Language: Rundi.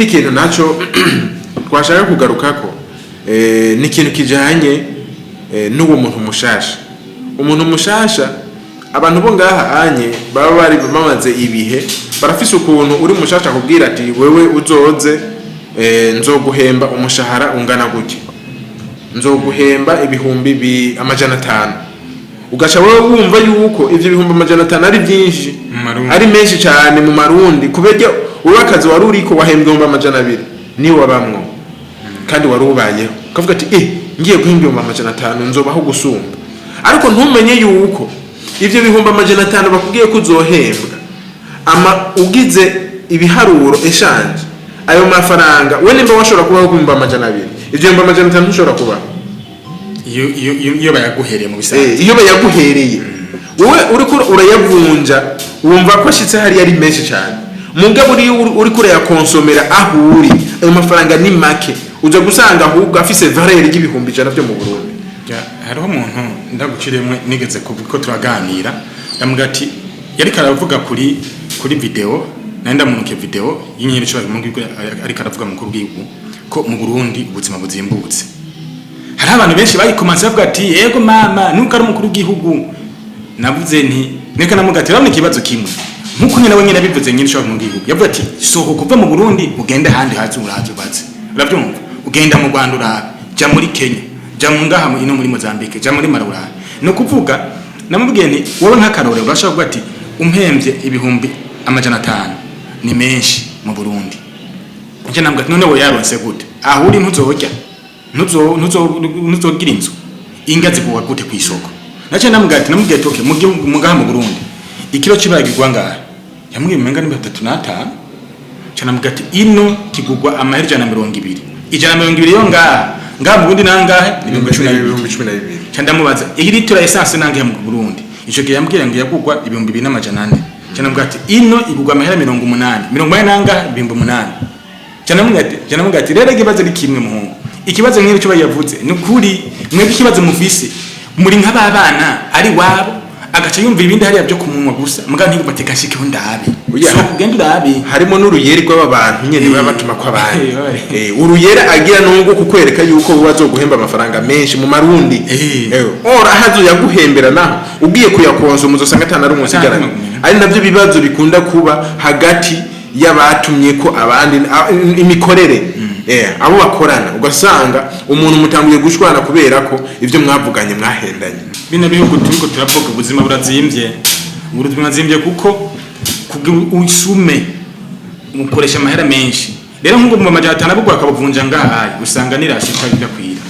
Ikintu naco twashaka kugarukako ni ikintu kijanye n'uwo muntu mushasha. Umuntu mushasha, abantu bo ngaha anye baba bari bamaze ibihe, barafise ukuntu uri mushasha akubwira ati: "Wewe uzoze, nzoguhemba umushahara ungana gutya, nzoguhemba ibihumbi 500." Ugaca wowe wumva yuko ivyo 500,000 ari byinshi, Mu Marundi. ari menshi cyane mu Marundi, kubera wowe akazi wari uriko wahembwa 200,000, niyo wabamwo kandi wari ubayeho, ukavuga ati: "Ngiye guhembwa 500,000, nzobaho gusumba." Ariko ntumenye yuko ivyo 500,000 bakubwiye ko uzohembwa, ama ugize ibiharuro eshanje ayo mafaranga, we nimba washobora kubaho ku 200,000, ivyo 500,000 ntushobora kubaho. Iyo bayaguhereye mu bisanzwe. Iyo bayaguhereye, wowe uriko urayavunja, wumva ko ashitse hariya ari menshi cyane. Mugabo uriko urayakonsomera aho uri, ayo mafaranga ni make, uza gusanga ahubwo afise valeur y'ibihumbi 100 vyo mu Burundi. Ya, hariho umuntu ndaguciremwe nigeze ko turaganira, ndamubwira ati, yariko aravuga kuri video, nari ndamunukiye video y'inyenyeri ishobora mu gihugu, ariko aravuga mukuru w'igihugu ko mu Burundi ubuzima buzimbutse. Hariho abantu benshi bayikomanse bavuga ati: "Yego mama, nuko ari umukuru w'igihugu." Navuze nti neka, namubwira ati: "Urabona, ikibazo kimwe nkuko nyine we nyine yabivuze nyine ishobora mu gihugu, yavuze ati: sohoka uve mu Burundi, ugende ahandi, hazi uraza ubaze, urabyumva, ugenda mu Rwanda urabe, jya muri Kenya, jya mu ngaha ino muri Mozambique, jya muri Malawi urabe." Ni ukuvuga namubwiye nti: "Wowe nk'akarorero urashobora kuvuga ati umpembye 500,000 ni menshi mu Burundi." Nje nambwira ati: "None wowe yaronse gute? Aho uri ntuzorya, ntuzogira inzu, inga zigurwa gute ku isoko?" Nace namubwira ati, namubwiye ati: "Okay, mu gihugu mu ngaha mu Burundi ikiro c'ibara kigurwa ngahe?" Yambwiye umenga ni 35. Ca namubwira ati: "Ino kigurwa amahera 120." 120 yo ngaha mu Burundi nangahe? Ni 12,000. 12,000. Ca ndamubaza: "Iyi litiro ya essence nangahe mu Burundi?" Ico gihe yambwiye ngo yagurwa 2400. Ca ndamubwira ati: "Ino igurwa amahera 80." 80 nangahe? 8,000. Ca ndamubwira ati: "Rero ikibazo ni kimwe, muhungu, ikibazo nk'iri cyo yavuze ni ukuri. Mwebwe ikibazo mufise, muri nk'ababana ari wabo, agaca yumva ibindi hariya byo kumunwa gusa, muga ntiyumva nshikeho ndabe." Oya. So kugenda urabe. Harimo n'uruyeri rw'aba bantu nyene baba batuma ko abandi. Uruyeri agira nubwo kukwereka yuko wowe azoguhemba amafaranga menshi mu Marundi. Ora ahazo yaguhembera, naho ugiye kuyakonsoma uzosanga atana rumwe usigaranye. Atana. Ari navyo bibazo bikunda kuba hagati y'abatumye ko abandi, imikorere, abo bakorana, ugasanga umuntu mutanguye gushwana kubera ko ivyo mwavuganye mwahendanye. Bino bihugu turiko turavuga, ubuzima burazimvye, ubuzima burazimvye, kuko kugira usume ukoresha amahera menshi. Rero nk'ubwo mu 500 bugwa akabuvunja ngaha, usanga nirashika bidakwira.